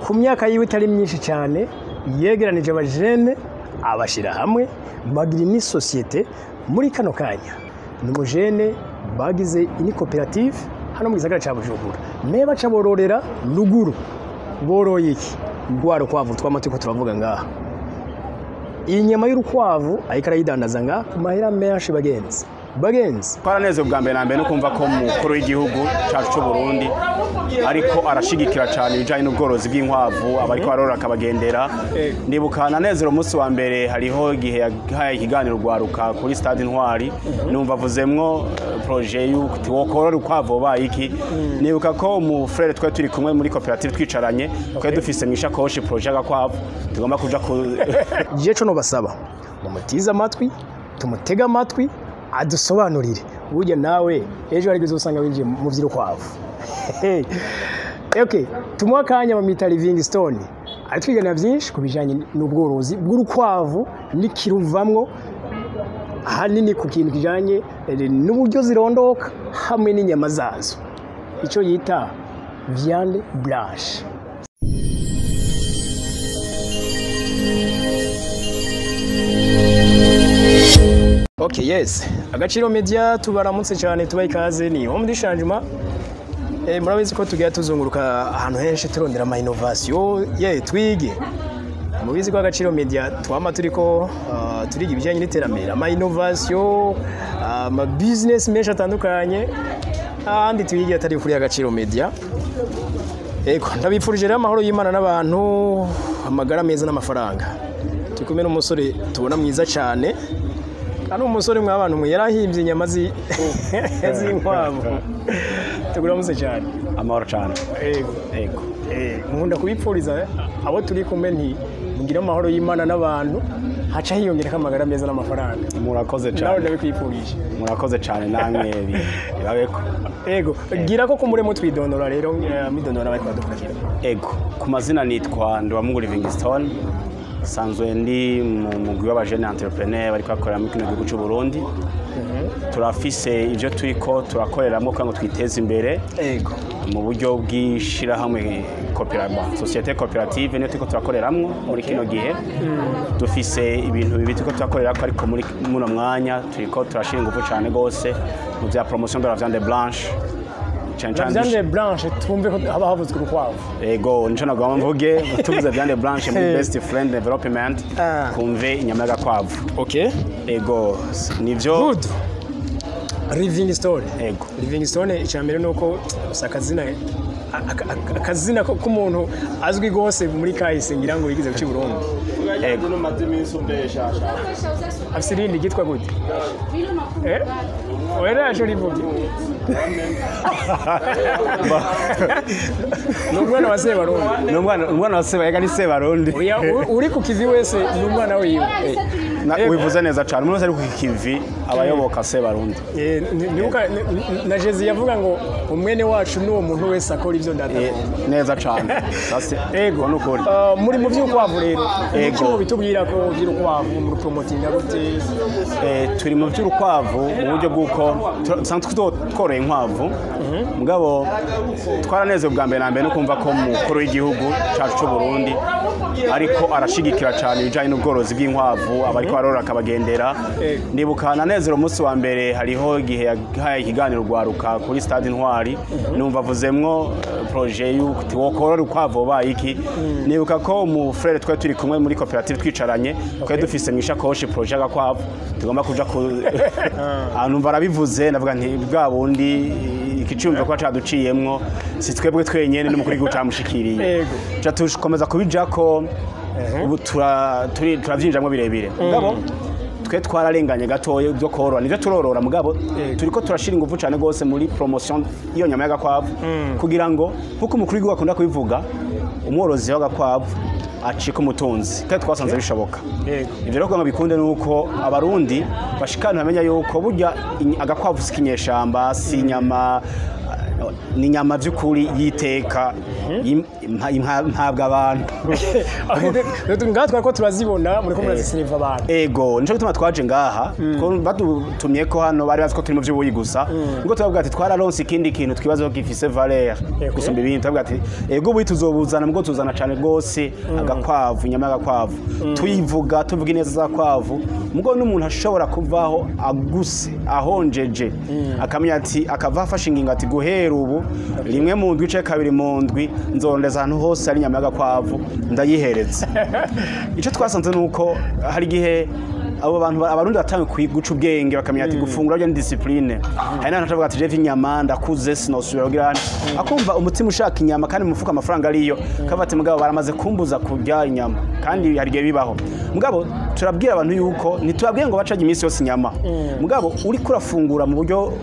Ku myaka yiwe itari myinshi cyane, yegeranije abajene abashyira hamwe bagira ini société. Muri kano kanya ni umujene bagize ini koperative hano mu gisagara cya Bujumbura, me baca bororera ruguru. Boroye iki? Rwa rukwavu twama turiko turavuga ngaha. Iyi nyama y'urukwavu ariko arayidandaza ngaha ku mahera menshi, bagenzi, bagenzi. Twaraneze bwa mbere na mbere no kumva ko umukuru w'igihugu cyacu cy'u Burundi ariko arashigikira cyane ibijyanye n'ubworozi bw'inkwavu, abariko barorora akabagendera. Ndibuka nanezero umunsi wa mbere, hariho igihe yahaye ikiganiro rwaruka kuri Stade Intwari, numva avuzemwo projet y'uko wokorora urukwavu wabaye iki. Nibuka ko umu frère twari turi kumwe muri koperative twicaranye, twari dufise mu ishakoshi projet y'agakwavu tugomba kuja ku Je co nobasaba, mumutize amatwi, tumutege amatwi adusobanurire. Burya nawe ejo hari uzosanga winjiye mu vy'urukwavu. Okay, tumuha akanya. Bamwita Livingstone, aritwiganira byinshi ku bijanye n'ubworozi bw'urukwavu n'ikiruvamwo, ahanini ku kintu kijanye n'uburyo zirondoka hamwe n'inyama zazo, icyo yita viande blanche. Okay, yes. Agaciro Media tubaramutse cyane, tubaha ikaze. Ni Homme du Changement. Murabizi ko tugiye tuzunguruka ahantu henshi turondera ama innovation, ye twige. Mubizi ko Agaciro Media twama turiko turiga ibijyanye n'iterambere, ama innovation, ama business menshi atandukanye. Ahandi twige atari kuri Agaciro Media. Ego, ndabifurije rero amahoro y'Imana n'abantu, amagara meza n'amafaranga. Turi kumwe n'umusore tubona mwiza cyane. Ari umusore mw'abantu mwe yarahimbye inyama z'inkwavu. Tuguramutse cyane. Amahoro cyane. Ego. Ego. Nkunda kubipfuriza abo turi kumwe nti mugire amahoro y'Imana n'abantu, haca hiyongerako amagara meza n'amafaranga. Murakoze Nawe cyane. ndabikwifurije. Murakoze cyane namwe, bibabeko. Ego, gira ko kumuremo twidondora rero, mwidondora bariko badukurikira. Ego, ku mazina nitwa Ndiwamungu Livingstone, sanzwe ndi mu mugwi w'abajene entrepreneur bariko bakorera muri kino gihugu cy'u Burundi. Turafise ivyo turiko turakoreramo kugira ngo twiteze imbere mu buryo bw'ishirahamwe société coopérative, niyo turiko turakoreramwo muri kino gihe. Dufise ibintu bibiri turiko turakorerako, ariko muri muno mwanya turiko turashira ingufu cane gose mu vya promotion de la viande blanche cane La cane. viande blanche, twumve ko haba havuzwe urukwavu. Ego, nico nagomba mvuge. Tuvuze viande blanche muri Best Friend Development, kumve inyama y'agakwavu. Ego, nivyo. Good. Livingstone. Ego. Livingstone, icya mbere ni uko gusa akazina akazina k'umuntu azwi rwose muri kahise, ngira ngo yigeze guca i Burundi. Ego. Afise irindi ryitwa gute? Oya, ntacyo rivuge. Ni umwana wa Sebarundi. Ni umwana wa Sebayaga, ni Sebarundi. Oya, uri ku kivi wese ni umwana wiwe. Wivuze neza cyane, umuntu wese ari ku kivi abayoboka Sebarundi. Nibuka na Jezi yavuga ngo umwene wacu n'uwo muntu wese akora ibyo data agomba. Neza cyane. Sasa Ego. ni ukuri. Muri mu by'urukwavu rero, Ego. icyo bitubwira ko by'urukwavu muri promotinga gute? Turi mu by'urukwavu mu buryo bw'uko dusanzwe tworoye inkwavu, mugabo twaraneze bwa mbere na mbere no kumva ko umukuru w'igihugu cyacu cy'u Burundi ariko arashigikira cyane ibijyanye n'ubworozi bw'inkwavu, abariko barorora akabagendera. Ndibuka nanezero umunsi wa mbere, hariho igihe yahaye ikiganiro rwaruka kuri Stade Intwari, numva avuzemwo projet y'uko wokorora urukwavu wabaye iki. Nibuka ko umu frère twari turi kumwe muri koperative twicaranye, twari dufise mu ishakoshi projet y'agakwavu tugomba kuja ku ahantu, numva arabivuze, ndavuga nti bwa bundi ikicumva ko caduciyemwo si twebwe twenyene, n'umukuru w'igihugu camushikiriye. Ca tukomeza kubijako, ubu turavyinjamwo birebire, mugabo twe twararenganye gatoya byo korora. Nivyo turorora, mugabo turiko turashira ingufu cyane gose muri promotion iyo nyama y'agakwavu, kugira ngo nkuko umukuru w'igihugu akunda kubivuga, umworozi w'agakwavu acika umutunzi, kandi twasanze bishoboka. Ivyo rero kugira ngo bikunde nuko Abarundi bashikana bamenya yuko burya agakwavu si ikinyeshamba, si inyama, ni inyama by'ukuri y'iteka. Ntabwo abantu Ngaha twari ko turazibona, muriko muraziseriva abantu. Ego, nico gituma twaje ngaha. Badutumye ko hano bari bazi ko turi mu vy'ubuyi gusa, ngo tubabwira ati twararonse ikindi kintu twibaza ko gifise valeur gusumba ibindi. Tubabwira ati ego, ubuyi tuzobuzana, mbwo tuzana cane rwose agakwavu, inyama y'agakwavu. Tuyivuga, tuvuga ineza z'akwavu, mbwo n'umuntu ashobora kuvaho aguse ahonjeje, akamenya ati akava afashe ingingo ati guhera ubu rimwe mu ndwi canke kabiri mu ndwi nzorondeza ahantu hose hari inyama y'agakwavu ndayihereza. Icyo twasanze ni uko hari igihe abo bantu abarundi batangiye guca ubwenge, bakamenya ati gufungura byo ni discipline. Hari n'abantu bavuga ati jewe inyama ndakuze sinosubira kugira hano, akumva umutima ushaka inyama kandi mu mufuka amafaranga ariyo, kavuga ati mugabo baramaze kumbuza kurya inyama. Kandi hari igihe bibaho. Mugabo turabwira abantu yuko ntitubabwiye ngo bacaje iminsi yose inyama, mugabo uriko urafungura mu buryo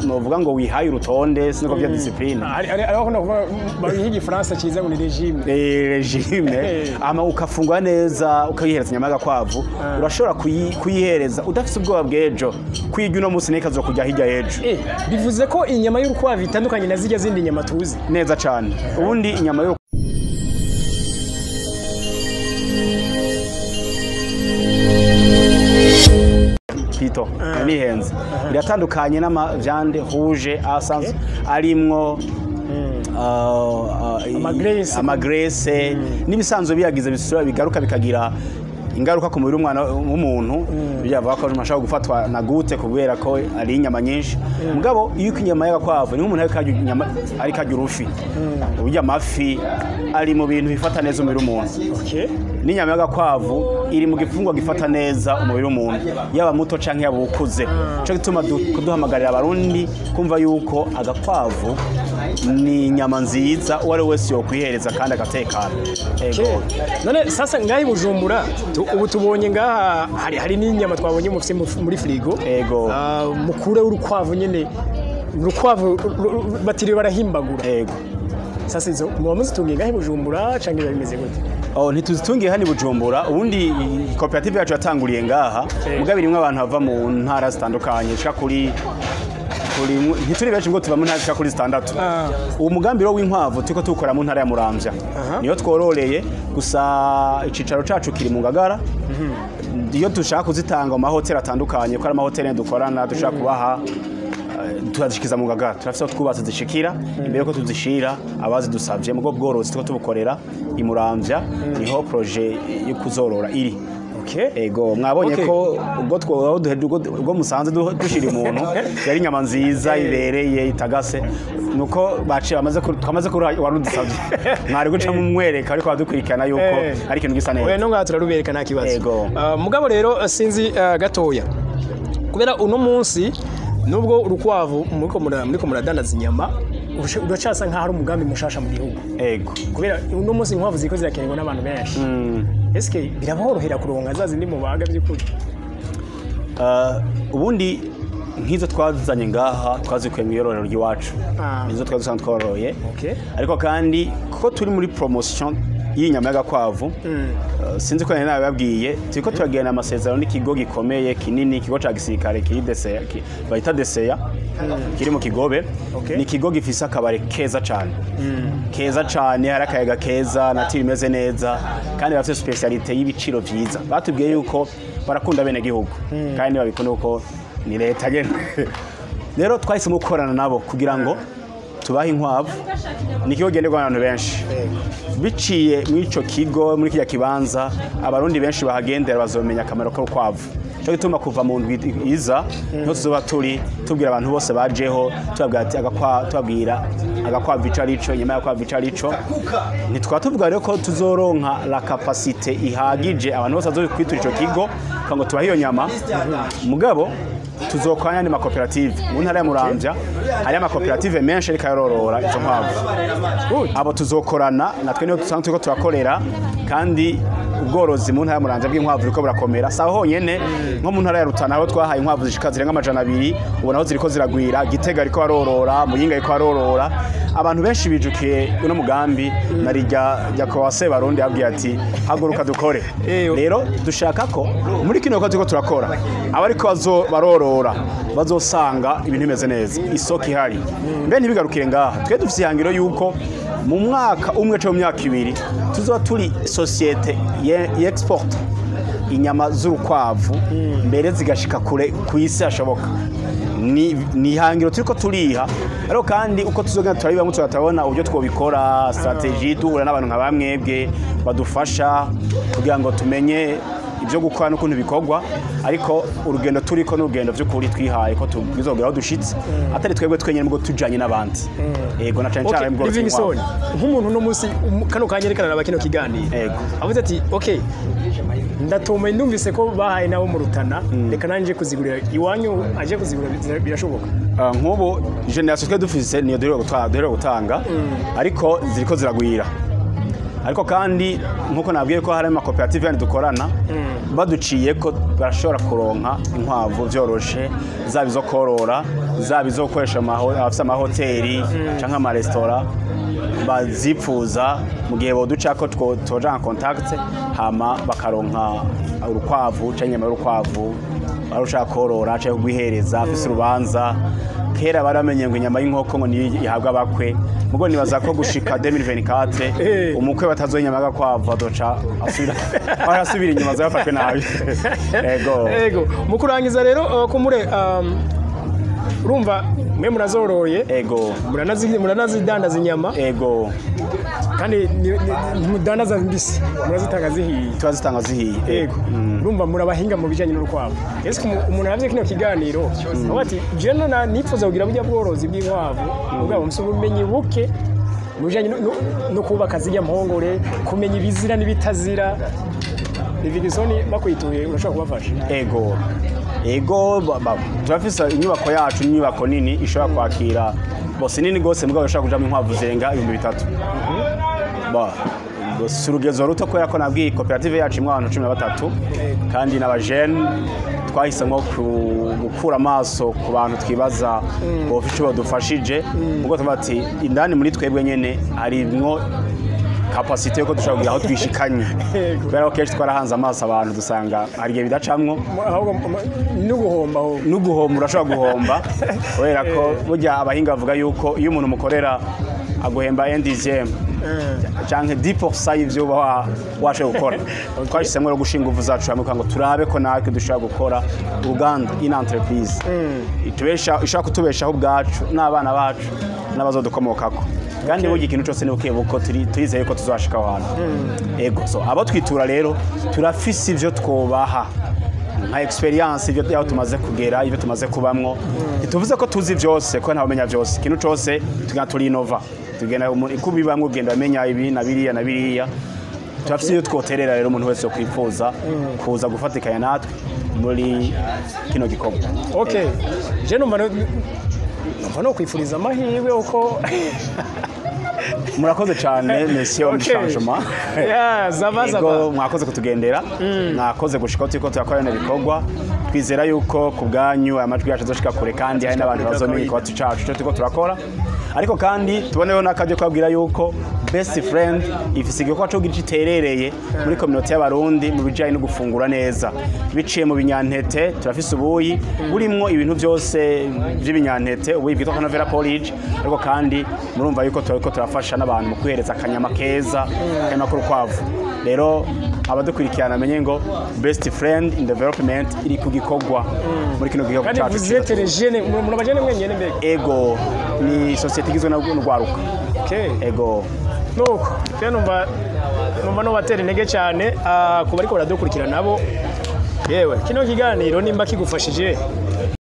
novuga ngo wihaye urutonde, siniko bya discipline. Hari abakunda kuvuga babiha igifaransa cyiza ngo ni régime. Régime. Ama ukafungura neza, ukayihereza inyama y'agakwavu, urashobora kuyihereza udafise ubwoba bw'ejo kwirya uno munsi n'ikazo kujya hirya y'ejo. Bivuze ko inyama y'urukwavu itandukanye na zirya zindi nyama tuzi? Neza cane. Ubundi inyama y'urukwavu pito nihenze iratandukanye n'ama viande rouge asanzwe arimwo Ama graisse. Ama graisse n'ibisanzwe biyagize bisura bigaruka bikagira ingaruka ku mubiri w'umwana w'umuntu, byavuga ko umuntu ashobora gufatwa na gute kubera ko ari inyama nyinshi. Mugabo iyo uko inyama y'agakwavu ni nk'umuntu ariko arya inyama, ariko arya urufi. Urya amafi ari mu bintu bifata neza umubiri w'umuntu. N'inyama y'agakwavu iri mu gifungwa gifata neza umubiri w'umuntu, yaba muto canke yaba ukuze. Ico gituma kuduhamagarira abarundi kumva yuko agakwavu ni inyama nziza uwo ari we wese yokwihereza kandi agatekana. Ego. None sasa ngaha i Bujumbura ubu tubonye ngaha hari n'inyama twabonye mufise muri frigo. Ego. Ah, mukure w'urukwavu nyene, urukwavu batiriwe barahimbagura. Ego. Sasa izo muba muzitungiye ngaha i Bujumbura canke biba bimeze gute? Oh, ntituzitungiye hano i Bujumbura. Ubundi koperative yacu yatanguriye ngaha, mugabo irimwo abantu bava mu ntara zitandukanye, shika kuri ntituri benshi ngo tuva mu ntara zishika kuri zitandatu. Uwo mugambi rero w'inkwavu turiko tuwukora mu ntara ya Muramvya, niyo twororeye gusa, icicaro cacu kiri mu Ngagara. Iyo dushaka kuzitanga mu mahoteli atandukanye, kuko ari amahoteli dukorana, dushaka kubaha turazishikiza mu Ngagara. Turafise aho twubatse zishikira imbere yuko tuzishira abazidusavye. Mu bwo bworozi turiko tubukorera i Muramvya, niho projet yo kuzorora iri. Ego, mwabonye ko ubwo ubwo musanze dushira umuntu yari inyama nziza ibereye itagase, nuko baciye bamaze twamaze kuruha warudusavye, mwari guca mumwereka ariko badukurikirana yuko ari ikintu gisa Oya, neza. no ngaha turarubereka, nta kibazo. Ego. Ah, mugabo rero sinzi gatoya kubera uno munsi nubwo urukwavu muriko muradandaza inyama, uracasa nkaho ari umugambi mushasha mu gihugu. Ego. Kubera uno munsi inkwavu ziriko zirakenerwa n'abantu benshi, eske biraborohera kuronka za zindi mubaga by'ukuri? Ubundi nk'izo twazanye ngaha twazikuye mu iyororero ry'iwacu. Nizo twari dusanzwe tworoye. Ariko kandi kuko turi muri promotion y'inyama y'agakwavu, sinzi ko nari nabibabwiye, turiko turagirana amasezerano n'ikigo gikomeye kinini, ikigo ca gisirikare kiri Deseya, bayita Deseya, kiri mu Kigobe. Ni ikigo gifise akabare keza cane, keza cane, hari akayaga keza, nature imeze neza, kandi bafite spécialité y'ibiciro vyiza. Batubwiye yuko barakunda bene gihugu kandi babikunda kuko ni leta nyene. Rero twahisemo gukorana nabo kugira ngo tubahe inkwavu. Ni ikigo kigenderwa n'abantu benshi. Biciye muri ico kigo, muri kirya kibanza, abarundi benshi bahagendera bazomenya akamaro k'urukwavu. Cyo gituma kuva mu ndwi iza niho tuzoba turi tubwira abantu bose bajeho, tubabwira ati tubabwira agakwavu ico arico, inyama y'agakwavu ico arico. Ntitwaba tuvuga rero ko tuzoronka la capacité ihagije abantu bose bazokwitura ico kigo kugira ngo tubahe iyo nyama, mugabo tuzokorana n'andi makoperative mu ntara ya Muramvya. Hari amakoperative menshi ariko arorora izo nkwavu. Abo tuzokorana natwe niyo dusanzwe turiko turakorera, kandi ubworozi mu ntara ya Muramvya bw'inkwavu buriko burakomera. Saho honyene, nko mu ntara ya Rutana aho twahaye inkwavu zishika zirenga 200, ubona aho ziriko ziragwira. Gitega ariko arorora, Muyinga ariko arorora. Abantu benshi bijukiye uno mugambi na rijya Nyakubahwa Sebarundi yabwiye ati haguruka dukore. Rero dushaka ko muri kino gikorwa turiko turakora abariko barorora bazosanga ibintu bimeze neza, isoko ihari. Mbe ntibigarukire ngaha, twe dufise ihangiro yuko Mu mwaka umwe cyangwa mu myaka 2 tuzoba turi société y'export inyama z'urukwavu, mbere zigashika kure ku isi hashoboka. Ni ihangiro turiko turiha, ariko kandi uko tuzogenda turabibamwo tugatabona uburyo twobikora, stratégie, duhura n'abantu nka bamwebwe badufasha kugira ngo tumenye ibyo gukora n'ukuntu bikorwa. Ariko urugendo turiko n'urugendo by'ukuri twihaye ko tuzogera aho dushitse, atari twebwe twenyine, ubwo tujanye n'abandi. Yego, na cane cane mu bworozi Livingstone, bw'inkwavu. Nk'umuntu uno munsi kano kanya ariko araraba kino kiganiro, avuze ati: "Okay, ndatomboye, ndumvise ko bahaye nabo mu Rutana, reka nanjye kuzigurira iwanyu." Aje kuzigura, birashoboka? Ah, nk'ubu génération twe dufise niyo duheruka gutanga, ariko ziriko ziragwira. Ariko kandi nkuko nabwiye ko hari amakoperative yandi dukorana, baduciye ko barashobora kuronka inkwavu vyoroshe, zaba izo korora, zaba izo gukoresha abafise amahoteli canke amaresitora bazipfuza. Mu gihe boducako toja en contact, hama bakaronka urukwavu canke inyama y'urukwavu, ari ushaka korora canke kugwihereza afise urubanza. Kera baramenye ngo inyama y'inkoko ngo niyo ihabwa abakwe, mugo nibaza ko gushika 2024 umukwe batazoha inyama y'agakwavu azoca asubira arasubira inyuma, azafashwe nabi. Ego. Ego, mu kurangiza rero, kumure urumva mwe murazoroye, muranazidandaza inyama, kandi ntimudandaza mbisi, murazitanga zihiye. Turazitanga zihiye. Yego, urumva murabahinga mu bijyanye n'urukwavu. Ese umuntu aravye kino kiganiro avuga ati: "Jewe nifuza kugira burya bworozi bw'inkwavu, mugabo mfise ubumenyi buke mu bijyanye no kubaka zirya mpongore, kumenya ibizira n'ibitazira." Livingstone, bakwituye urashobora kubafasha? Ego, turafise inyubako yacu, inyubako nini ishobora kwakira bose, nini gose, mugabo ishobora kujamo inkwavu zirenga 3000. Ba si urugezo ruto, kubera ko nabwiye koperative yacu imwe abantu 13 kandi n'abajene. Twahisemo gukura amaso ku bantu twibaza bofite icyo badufashije, ubwo tuvuga ati indani muri twebwe nyene harimwo capacité yuko dushobora kugira aho twishikanye, kubera ko kenshi twarahanze amaso abantu dusanga hari igihe bidacamwo. Ahubwo no guhomba ahubwo. No guhomba, urashobora guhomba, kubera ko burya abahinga bavuga yuko iyo umuntu umukorera aguhemba un dixième canke 10% y'ivyo uba washoboye gukora. Twahisemo rero gushinga inguvu zacu hamwe kugira ngo turabe ko natwe dushobora gukora uruganda, une entreprise itubesha, ishobora kutubeshaho ubwacu n'abana bacu n'abazodukomokako. Kandi burya ikintu cyose ni buke, turi turizeye ko tuzashika aho hantu. Ego, so abo twitura rero turafise ivyo twobaha nka expérience, ibyo yaho tumaze kugera, ibyo tumaze kubamwo. Ntituvuze ko tuzi byose, ko ntawumenya byose. Ikintu cyose tugenda turinova, tugenda uko ubibamwo ugenda umenya ibi na biriya na biriya. Turafise ibyo twoterera rero umuntu wese kwifuza kuza gufatikanya natwe muri kino gikorwa. Okay, je numva no kwifuriza amahirwe uko. Murakoze cyane, monsieur. Changement. Yeah, ça va, ça va. Ego, mwakoze kutugendera, mwakoze gushika turiko turakora bino bikorwa. Twizera yuko ku bwanyu aya majwi yacu azoshika kure, kandi hari n'abantu bazomenya igikorwa cacu cyo turiko turakora. Ariko kandi tuboneyeho n'akaryo kubabwira yuko Best Friend ifise igikorwa co kugira ico iterereye muri communauté y'Abarundi mu bijanye no gufungura neza biciye mu binyantete. Turafise ubuyi burimwo ibintu byose by'ibinyantete, ubuyi bwitwa Kanovera Porridge. Ariko kandi murumva yuko turiko turafasha n'abantu mu kwihereza akanyama keza, akanyama k'urukwavu. Rero abadukurikirana amenye ngo Best Friend in Development iri ku gikorwa muri kino gihugu Kandi cacu. vous êtes les jeunes, muri abajene mwenyene mbega? Ego, ni société igizwe n'urwaruka. Ego. Nuko rero numva nobatera intege cyane, ku bariko baradukurikira nabo. Yewe, kino kiganiro nimba kigufashije